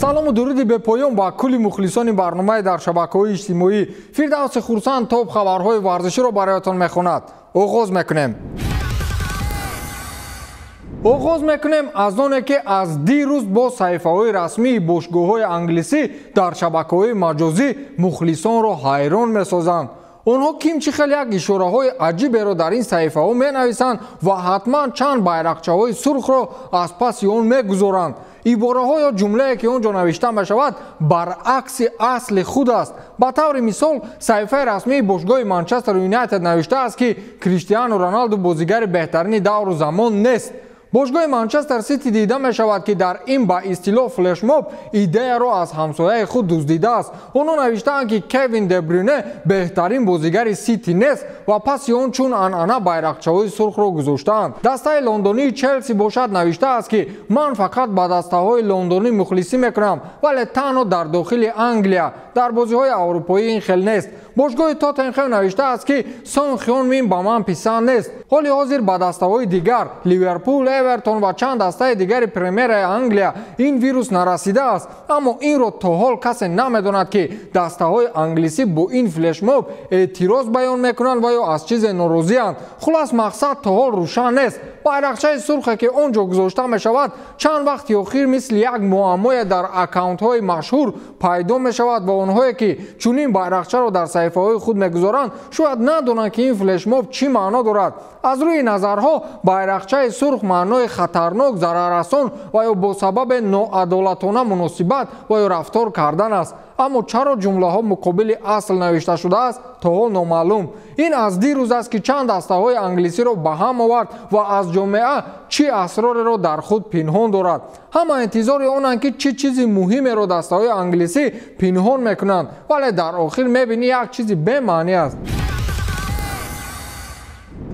Салому дуруди бепоён ба кулли мухлисони барномаи дар шабакаҳои иҷтимоӣ. Фирдавси Хурсанд топ хабарҳои варзиширо бароятон мехонад. Оғоз мекунем. Оғоз мекунем аз оне ки аз дирӯз бо саҳифаҳои расмии бошгоҳҳои англисӣ дар шабакаҳои маҷозӣ мухлисонро ҳайрон месозанд. Онҳо ким чӣ хел як ишораҳои аҷиберо дар ин саҳифаҳо менависанд ва ҳатман чанд байрақчаҳои сурхро аз паси он мегузоранд. Ибораҳо ё ҷумлае ки он ҷо навишта мешавад, баръакси асли худ аст. Ба таври мисол, саҳифаи расмии бошгоҳи Манчестер Юнайтед навиштааст, ки Криштиану Роналду бозигари беҳтарини давру замон нест. Бошгоҳи Манчестер Сити дида мешавад, ки дар ин ба истилоҳ флешмоб идеяро аз ҳамсояи худ дуздидааст. Онҳо навиштаанд, ки Кевин де Брюне беҳтарин бозигари Сити нест ва паси он чун анъана байрақчаҳои сурхро гузоштаанд. Дастаи лондонии Челси бошад навиштааст, ки ман фақат ба дастаҳои лондонӣ мухлисӣ мекунам, вале танҳо дар дохили Англия. Дар бозиҳои аврупоӣ ин хел нест. Бошгоҳи Тоттенхем навиштааст, ки Сон Хён Мин ба ман писанд нест. Ҳоли ҳозир ба дастаҳои дигар Ливерпул, Эвертон ва чанд дастаи дигари премьераи Англия ин вирус нарасидааст, аммо инро то ҳол касе намедонад, ки дастаҳои англисӣ бо ин флешмоб эътироз баён мекунанд ва ё аз чизе норозианд. Хулас, мақсад то ҳол рӯшан нест. Байрақчаи сурхе ки он ҷо гузошта мешавад, чанд вақти охир мисли як муаммое дар аккаунтҳои машҳур пайдо мешавад ва онҳое ки чунин байрақчаро дар саҳифаҳои худ мегузоранд, шояд надонанд, ки ин флешмоб чӣ маъно дорад. Аз рӯи назарҳо, байрақчаи сурх маънои хатарнок, зараррасон ва ё бо сабаби ноадолатона муносибат ва ё рафтор кардан аст. Аммо чаро ҷумлаҳо муқобили асл навишта шудааст, то ҳол номаълум. Ин аз дирӯз аст, ки чанд дастаҳои англисиро ба ҳам овард ва аз ҷомеа чӣ асрореро дар худ пинҳон дорад. Ҳама интизори онанд, ки чӣ чизи муҳимеро дастаҳои англисӣ пинҳон мекунанд, вале дар охир мебинӣ як чизи бемаънӣ аст.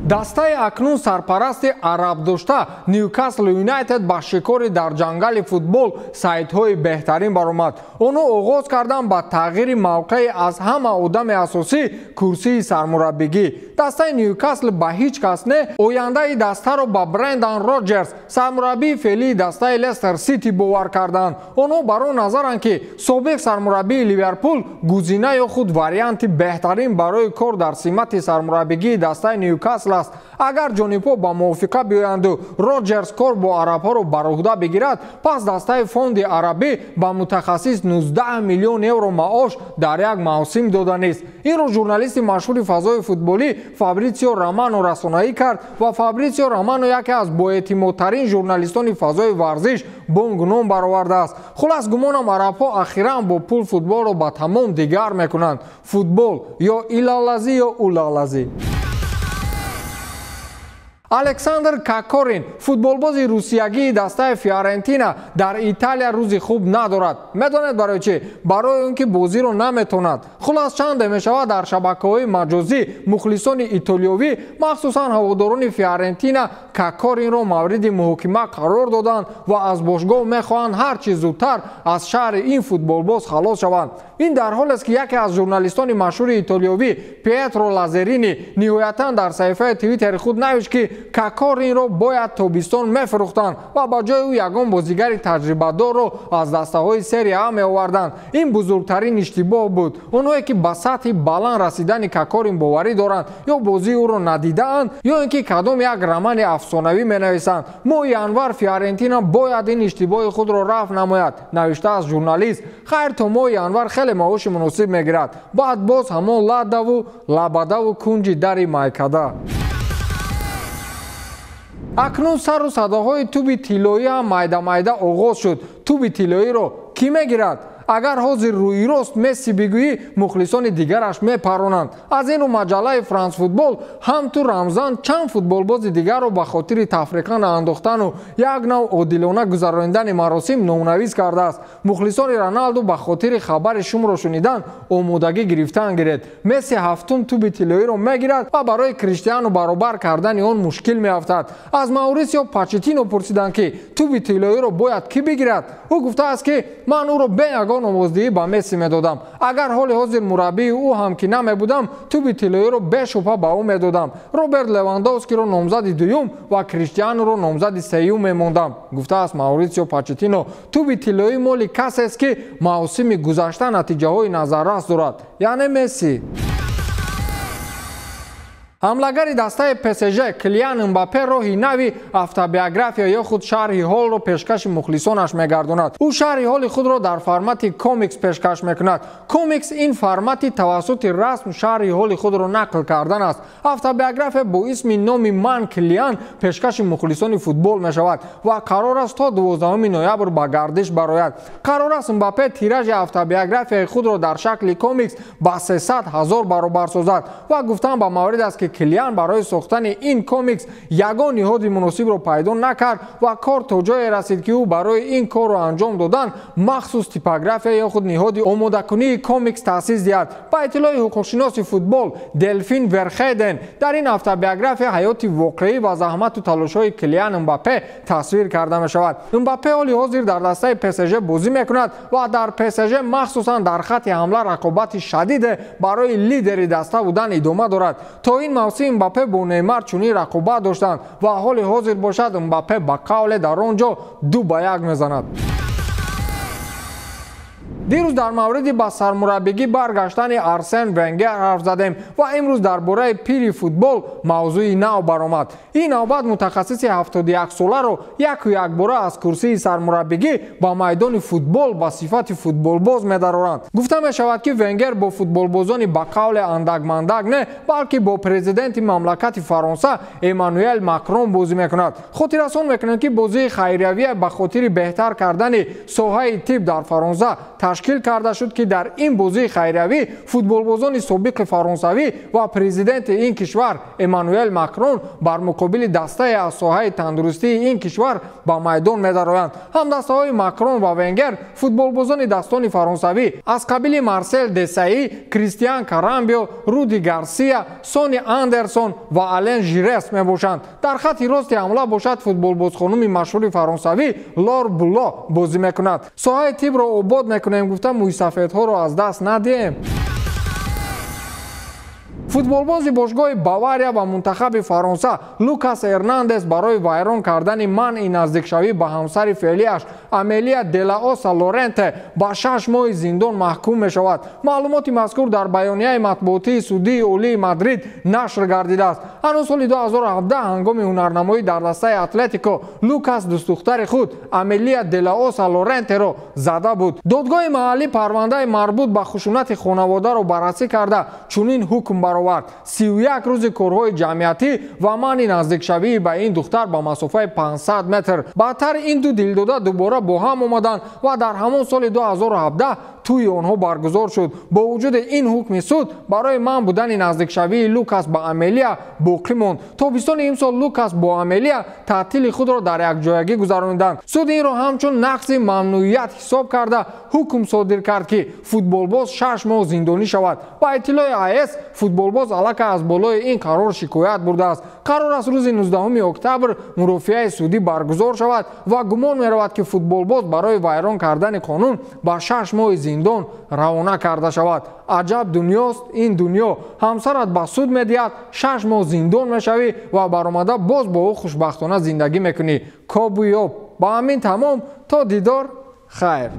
Дастаи акнун сарпарасти арабдошта Ньюкасл Юнайтед ба шикори дар ҷангали футбол сайтҳои беҳтарин баромад. Онҳо оғоз карданд ба тағйири мавқеи аз ҳама одами асосӣ курсии сармураббигӣ. Дастаи Ньюкасл ба ҳеҷ кас не ояндаи дастаро ба Брендан Роҷерс, сармураббии феълии дастаи Лестер Сити бовар карданд. Онҳо бар он назаранд, ки собиқ сармураббии Ливерпул гузина ё худ варианти беҳтарин барои кор дар симати сармураббигии дастаи Ньюкасл аст. Агар ҷонибҳо ба мувофиқа биёянду Роҷерс кор бо арабҳоро бар уҳда бигирад, пас дастаи фонди арабӣ ба мутахассис 19 миллион евро маош дар як мавсим доданист. Инро журналисти машҳури фазои футболӣ Фабритсио Романо расонаӣ кард ва Фабритсио Романо яке аз боэътимодтарин журналистони фазои варзиш бонг ном баровардааст. Хулас, гумонам арабҳо ахиран бо пул футболро ба тамом дигар мекунанд. Футбол ё илалазӣ ё улалазӣ. Александр Кокорин, футболбози русиягии дастаи Фиорентина, дар Италия рӯзи хуб надорад. Медонед барои чӣ? Барои он ки бозиро наметонад. Хулас, чанде мешавад дар шабакаҳои маҷозӣ мухлисони итолиёвӣ, махсусан ҳаводорони Фиорентина, Кокоринро мавриди муҳокима қарор доданд ва аз бошгоҳ мехоҳанд ҳар чӣ зудтар аз шаҳри ин футболбоз халос шаванд. Ин дар ҳолест, ки яке аз журналистони машҳури итолиёвӣ Пьетро Лазерини ниҳоятан дар саҳифаи Твиттери худ навишт, ки Кокоринро бояд тобистон мефурӯхтанд ва ба ҷои ӯ ягон бозигари таҷрибадорро аз дастаҳои серия А меоварданд. Ин бузургтарин иштибоҳ буд. Онҳое ки ба сатҳи баланд расидани Кокорин боварӣ доранд, ё бозии ӯро надидаанд, ё ин ки кадом як романи афсонавӣ менависанд. Моҳи январ Фиорентина бояд ин иштибоҳи худро рафъ намояд, навиштааст журналист. Хайр, то моҳи январ хеле маоши муносиб мегирад. Баъд боз ҳамон ладаву лабадаву кунҷи дари майкада. Акнун сару садоҳои туби тиллоӣ ҳам майда-майда оғоз шуд. Туби тиллоиро кӣ мегирад? Агар ҳозир рӯирост Месси бигӯӣ, мухлисони дигараш мепаронанд. Аз ин рӯ маҷаллаи Франс Футбол ҳам ту рамзан чанд футболбози дигарро ба хотири тафриқа наандохтану як нав одилона гузаронидани маросим номнавис кардааст. Мухлисони Роналду ба хотири хабари шумро шунидан омодагӣ гирифтан гиред. Месси ҳафтум туби тиллоиро мегирад ва барои Криштиану баробар кардани он мушкил меафтад. Аз Маурисио Почеттино пурсиданд, ки туби тиллоиро бояд кӣ бигирад. Ӯ гуфтааст, ки ман ӯро бе ягон ягон овоздиҳӣ ба Месси медодам. Агар ҳоли ҳозир мураббии ӯ ҳам ки намебудам, тӯби тиллоиро бешубҳа ба ӯ медодам. Роберт Левандовскиро номзади дуюм ва Криштиануро номзади сеюм мемондам, гуфтааст Мауритсио Почеттино. Тӯби тиллоӣ моли касест, ки мавсими гузашта натиҷаҳои назаррас дорад, яъне Месси. Ҳамлагари дастаи ПСЖ Килиан Мбаппе роҳи нави автобиография ё худ шарҳи ҳолро пешкаши мухлисонаш мегардонад. Ӯ шарҳи ҳоли худро дар формати комикс пешкаш мекунад. Комикс ин формати тавассути расм шарҳи ҳоли худро нақл кардан аст. Автобиография бо исми номи Ман Килиан пешкаши мухлисони футбол мешавад ва қарор аст то 12 ноябр ба гардиш барояд. Қарор аст Мбаппе тиражи автобиографияи худро дар шакли комикс ба 300 000 баробар созад ва гуфтан ба маврид аст, ки Килиан барои сохтани ин комикс ягон ниҳоди муносибро пайдо накард ва кор то ҷое расид, ки ӯ барои ин корро анҷом додан махсус типография ё худ ниҳоди омодакунии комикс таъсис диҳад. Ба иттилои ҳуқуқшиноси футбол Делфин Верхеден, дар ин автобиография ҳаёти воқеӣ ва заҳмату талошҳои Килиан Мбаппе тасвир карда мешавад. Мбаппе ҳоли ҳозир дар дастаи ПСЖ бозӣ мекунад ва дар ПСЖ махсусан дар хатти ҳамла рақобати шадиде барои лидери даста будан идома дорад. То ин мавсим Мбаппе бо Неймар чунин рақобат доштанд ва ҳоли ҳозир бошад Мбаппе ба қавле дар он ҷо 2-1 мезанад. Дирӯз дар мавриди ба сармураббигӣ баргаштани Арсен Венгер ҳарф задем ва имрӯз дар бораи пири футбол мавзӯи нав баромад. Ин навбат мутахассиси 71-соларо яку якбора аз курсии сармураббигӣ ба майдони футбол ба сифати футболбоз медароранд. Гуфта мешавад, ки Венгер бо футболбозони ба қавле андакмандак не, балки бо президенти мамлакати Фаронса Эммануэл Макрон бозӣ мекунад. Хотиррасон мекунем, ки бозии хайриявия ба хотири беҳтар кардани соҳаи тиб дар Фаронса ташкил карда шуд, ки дар ин бозии хайриявӣ футболбозони собиқи фаронсавӣ ва президенти ин кишвар Эммануэл Макрон бар муқобили дастае аз соҳаи тандурустии ин кишвар ба майдон медароянд. Ҳамдастаҳои Макрон ва Венгер футболбозони дастони фаронсавӣ аз қабили Марсел Десаи, Кристиан Карамбио, Руди Гарсия, Сони Андерсон ва Ален Жирес мебошанд. Дар хатти рости ҳамла бошад футболбозхонуми машҳури фаронсавӣ Лор Було бозӣ мекунад. Соҳаи тибро обод мекунем гуфта мӯйсафедҳоро аз даст надиҳем. Футболбози бошгоҳи Бавария ва мунтахаби Фаронса Лукас Эрнандес барои вайрон кардани манъи наздикшавӣ ба ҳамсари феълиаш Амелия Делаоса Лоренте ба 6 моҳи зиндон маҳкум мешавад. Маълумоти мазкур дар баёнияи матбуотии судии олии Мадрид нашр гардидааст. Ҳанӯз соли 2017 ҳангоми ҳунарнамоӣ дар дастаи Атлетико Лукас дӯстдухтари худ Амелия Делаоса Лорентеро зада буд. Додгоҳи маҳаллӣ парвандаи марбут ба хушунати хонаводаро баррасӣ карда чунин ҳукм баровард: 31 рӯзи корҳои ҷамъиятӣ ва манъи наздикшавии ба ин духтар ба масофаи 500 метр. Баъдтар ин ду дилдода дубора бо ҳам омаданд ва дар ҳамон соли 2017 тӯи онҳо баргузор шуд. Бо вуҷуди ин ҳукми суд барои манъ будани наздикшавии Лукас ба Амелия боқӣ монд. Тобистони имсол Лукас бо Амелия таътили худро дар якҷоягӣ гузарониданд. Суд инро ҳамчун нақзи мамнуият ҳисоб карда ҳукм содир кард, ки футболбоз 6 моҳ зиндонӣ шавад. Ба иттилои АС футболбоз аллакай аз болои ин қарор шикоят бурдааст. Қарор аст рӯзи 19 октябр мурофиаи судӣ баргузор шавад ва гумон меравад, ки футболбоз барои вайрон кардани қонун ба 6 моҳи зиндон равона карда шавад. Аҷаб дунёст ин дунё. Ҳамсарат ба суд медиҳад, 6 моҳ зиндон мешавӣ ва баромада боз бо ӯ хушбахтона зиндагӣ мекунӣ. Кобу ёб. Ба ҳамин тамом, то дидор, хайр.